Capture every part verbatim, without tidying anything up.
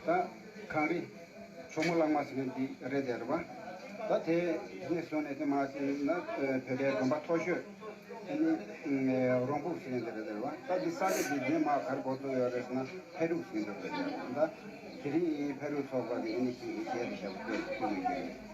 ད་གངས་རི་ཇོ་མོ་གླང་མ་ཟེར་མཁན་འདི་རེད་དེ་རེད་པ། ད་དེ་ནས་བཟུང་ནས་དེ་མ་ཟེར་ན་བོད་པའི་དགོན་པ་མཐོ་ཤོས་དེ་ནི་རོང་ཕུག་ཟེར་མཁན་དེ་རེད་དེ་རེད་པ། ད་འདི་ས་ཆ་འདི་ནས་མ་ག་རེ་འགོ་བཙུགས་ཡོད་རེད་ཟེར་ན་ཕ་རུ་ཟེར་མཁན་དེ་རེད་དེ་རེད་པ། ད་དེ་རིང་ཕ་རུ་ཚོགས་པ་གི་ཨ་ནི་གཞས་དེ་ཞབས་བཀོད་བཀོད་མི་རྒྱུ་རེད།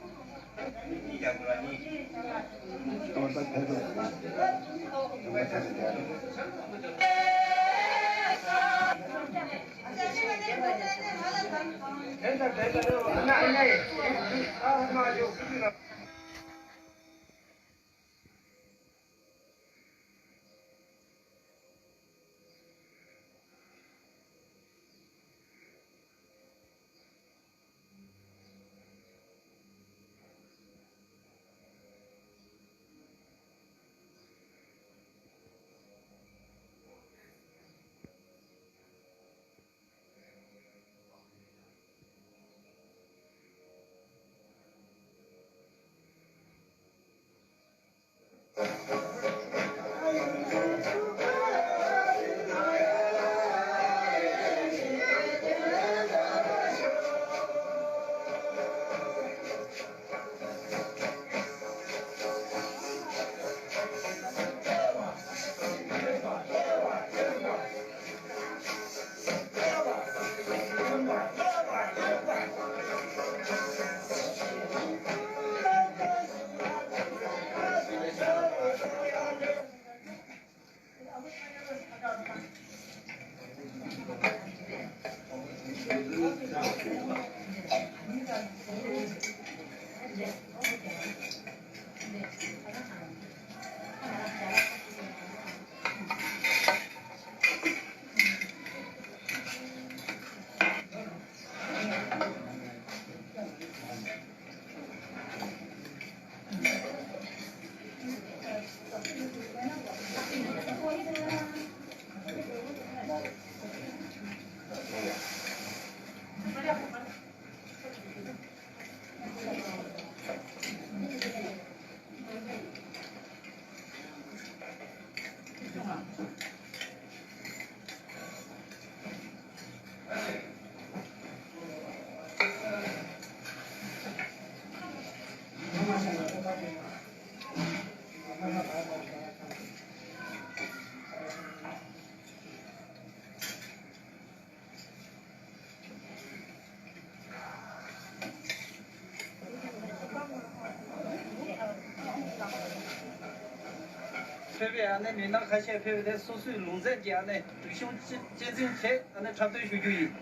ཕེབས་པའི་ཨ་ནེ་མི་སྣ་ཁ་ཤས་ཕེབས་ཏེ་སོ་སོའི་ལུང་ཚན་གྱི་ཨ་ནེ་རིག་གཞུང་གཅེས་གཅེས་འཛིན་ཆེད་ཨ་ནེ་འཁྲབ་སྟོན་ཞུ་རྒྱུ་ཡིན།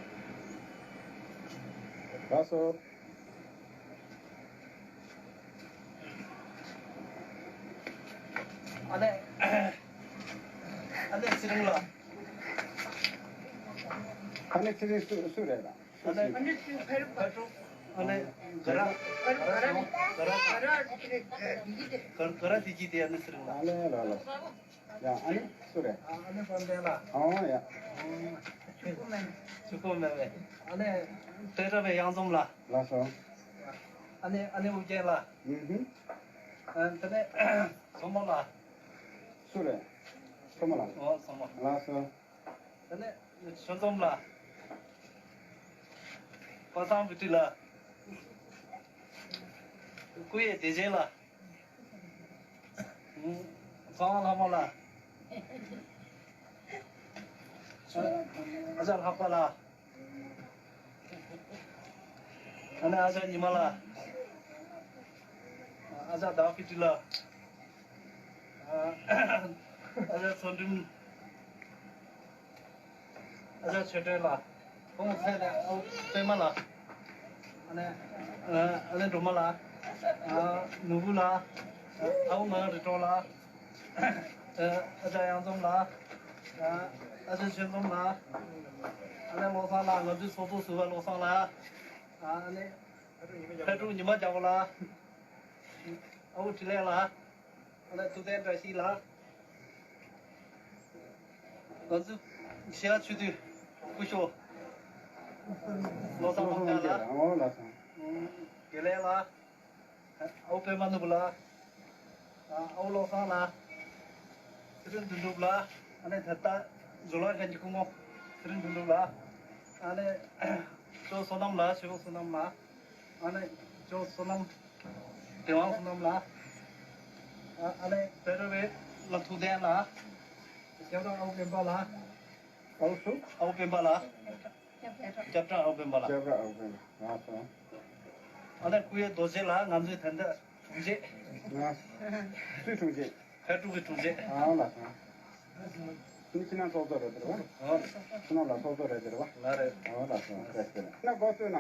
ལགས་སོ། ཨ་ནེ་ཨ་ནེ་ཚེ་རིང་ལགས། ཨ་ནེ་ཚེ་རིང་སུ་སུ་རེད་ལགས། ཨ་ནེ་ཕ་ཕ་ཕ་ཕ་ཕ་ཕ་ཕ་ཕ་ཕ་ཕ་ཕ་ཕ་ཕ་ཕ་ག་ར་ག་ར་ག་ར་ག་ར་དེ་ཅི་དེ་ཨ་ནེ་ཚེ་རིང་ལགས། ཨ་ལེ་ལ་ལ། ཡ་ཨ་ནེ་སུ་རེད། ཨ་ཨ་ནེ་དཔལ་ལྡན་ལགས། ཨོ་ཡ། ཆུ་ཁོ་མེད་མེད། ཆུ་ཁོ་མེད་མེད། ཨ་ནེ་དཔལ་གྲགས་པའི་གཡང་འཛོམས་ལགས། ལགས་སོ། ཨ་ནེ་ཨ་ནེ་ཨུ་རྒྱན་ལགས། ཨུ་ཧུམ། ཨ་དེ་ནས་མཚོ་མོ་ལགས། སུ་རེད། མཚོ་མོ་ལགས། ཨོ་མཚོ་མོ། ལགས་སོ། དེ་ནས་ཆོས་འཛོམས་ལགས། པ་སངས་བི་ཏི་ལགས། སྐུ་ཡི་བདེ་ཆེན་ལགས། ཚངས་དབང་ལྷ་མོ་ལགས། ཨ་ཅག་ལྷག་པ་ལགས། ཨ་ནེ་ཨ་ཅག་ཉི་མ་ལགས། ཨ་ཅག་ཟླ་བ་ཕི་ཏི་ལགས། ཨ་ཅག་ཚོ་འགྲིམ། ཨ་ཅག་ཆོས་སྒྲོན་ལགས། ཁོང་ཚེ་ལས་ཨོ་པད་མ་ལགས། ཨ་ནེ་ཨ་ནེ་སྒྲོལ་མ་ལགས། ཨ་ནོར་བུ་ལགས། ཨ་ཨའུ་ངག་རི་གྲོགས་ལགས། ཨ་ཅག་གཡང་འཛོམས་ལགས། ཨ་ཅག་ཆོས་འཛོམས་ལགས། ཨ་ནེ་བློ་བཟང་ལགས། ང་ཚོའི་ཚོགས་གཙོ་ཟུར་པ་བློ་བཟང་ལགས། ཨ་ནེ་ཕ་ཕྲུག་ཉི་མ་རྒྱལ་པོ་ལགས། ཨ་བུ་འཕྲིན་ལས་ལགས། ཨ་ནེ་ཐུབ་བསྟན་བཀྲ་ཤིས་ལགས། ང་ཚོའི་ཤེས་ཡ་ཆོས་དུས་སྐུ་ཞབས་བློ་བཟང་སློབ་དཔོན་ལགས། ཨོ་ལགས་སོ། དགེ་ལེགས་ལགས། ཨོ་པད་མ་ནོར་བུ་ལགས། ཨོ་བློ་བཟང་ལགས། ཚེ་རིང་དོན་གྲུབ་ལགས། ཨ་ནེ་ད་ལྟ་ཇོ་ལགས་ཁན་གྱི་སྐུ་ངོ་ཚེ་རིང་དོན་གྲུབ་ལགས། ཨ་ནེ་ ཇོ་བསོད་ནམས་ལགས། ཆོས་སྐྱོང་བསོད་ནམས་ལགས། ཨ་ནི་ཇོ་བསོད་ནམས། དེ་དབང་བསོད་ནམས་ལགས། ཨ་ཨ་ནི་བེ་ར་བེ་ལ་ཐུགས་ལྡན་ལགས། སྐྱབས་ར་ཨའུ་སྤེན་པ་ལགས། ཨའུ་སུ། ཨའུ་སྤེན་པ་ལགས། སྐྱབས་ར་ཨའུ་སྤེན་པ་ལགས། སྐྱབས་ར་ཨའུ་སྤེན་པ་ལགས་སོ། ཨ་ནི་སྐུ་ཡི་རྡོ་རྗེ་ལགས། ང་ཚོའི་ད་ལྟ་དྲུང་ཆེ། ང་སུའི་དྲུང་ཆེ། ཕལ་ཕྲུག་གི་དྲུང་ཆེ། ཨ་ལགས་སོ། ཁྱེད་ཁྱེད་རང་ཚོགས་གཙོ་རེད་དེ་རེད་བ། ཨོ། ཁྱེད་རང་ལ་ཚོགས་གཙོ་རེད་དེ་རེད་བ། ང་རེད། ཨོ་ལགས་སོ། བཀྲ་ཤིས་བདེ་ལེགས། ན་འགོ་བཙུགས་ན།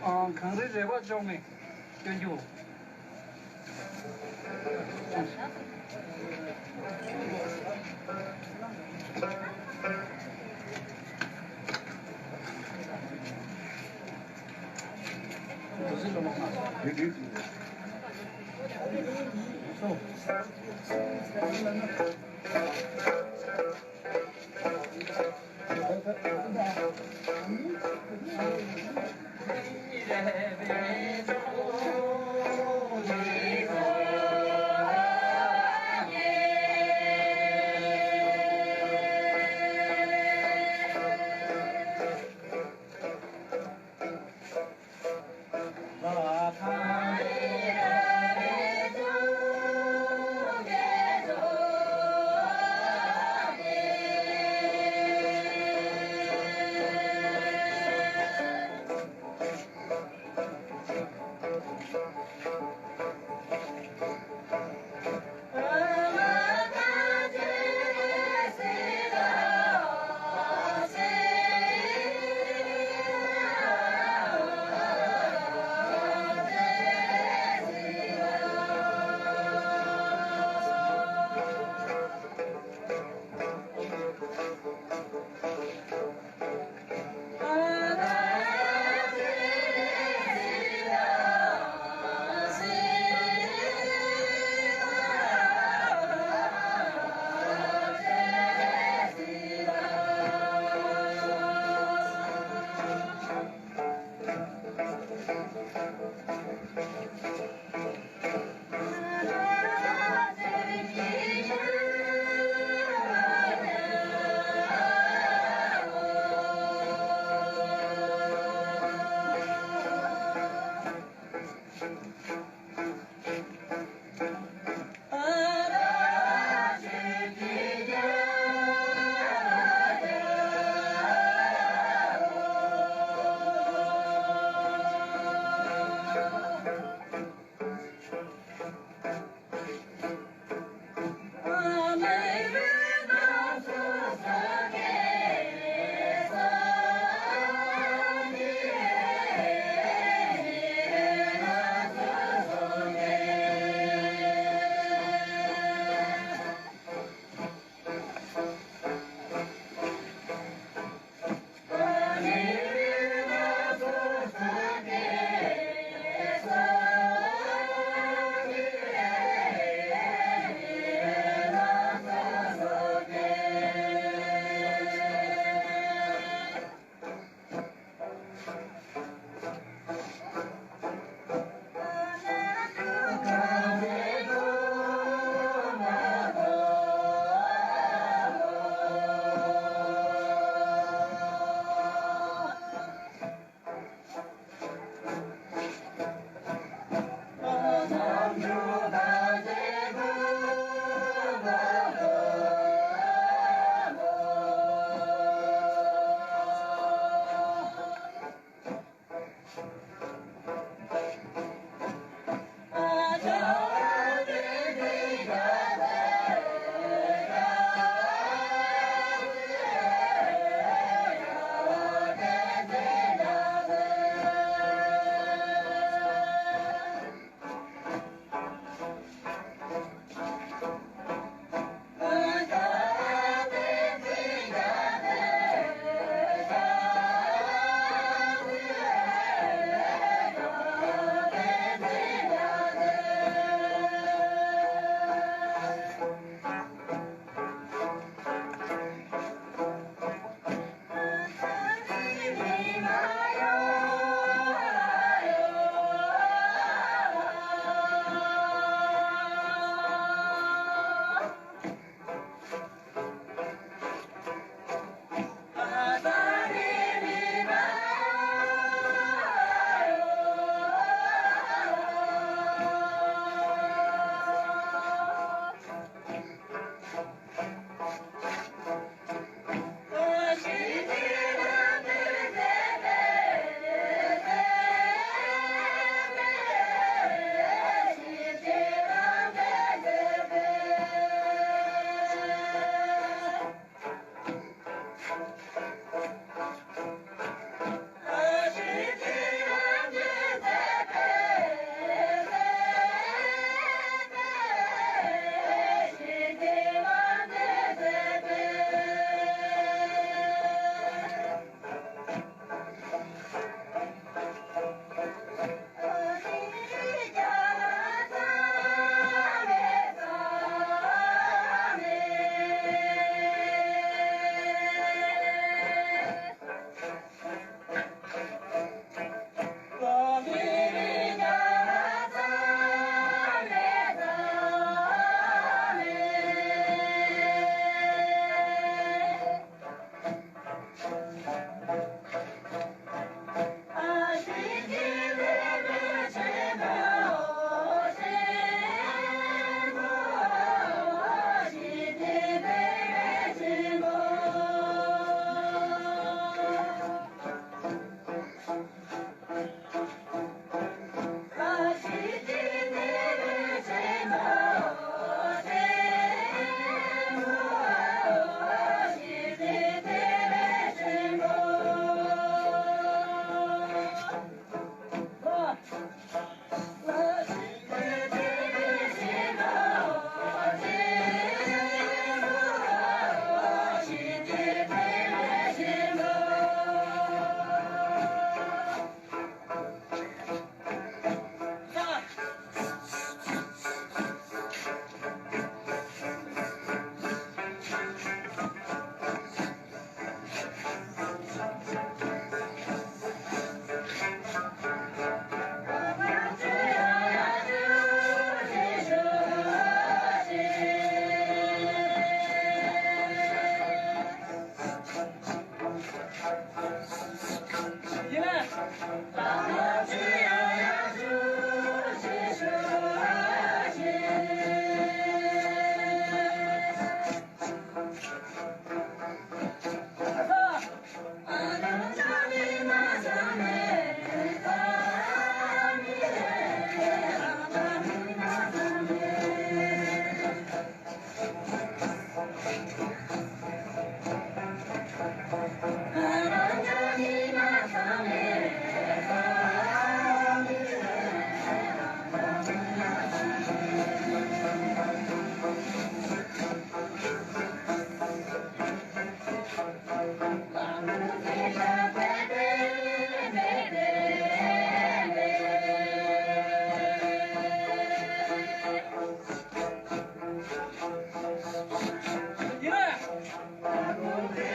ཨ། གངས་རིའི་རལ་པ་ལྕོག་ནས་སྟོན་རྒྱུ།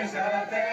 ཞབས་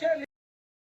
ཕྱི་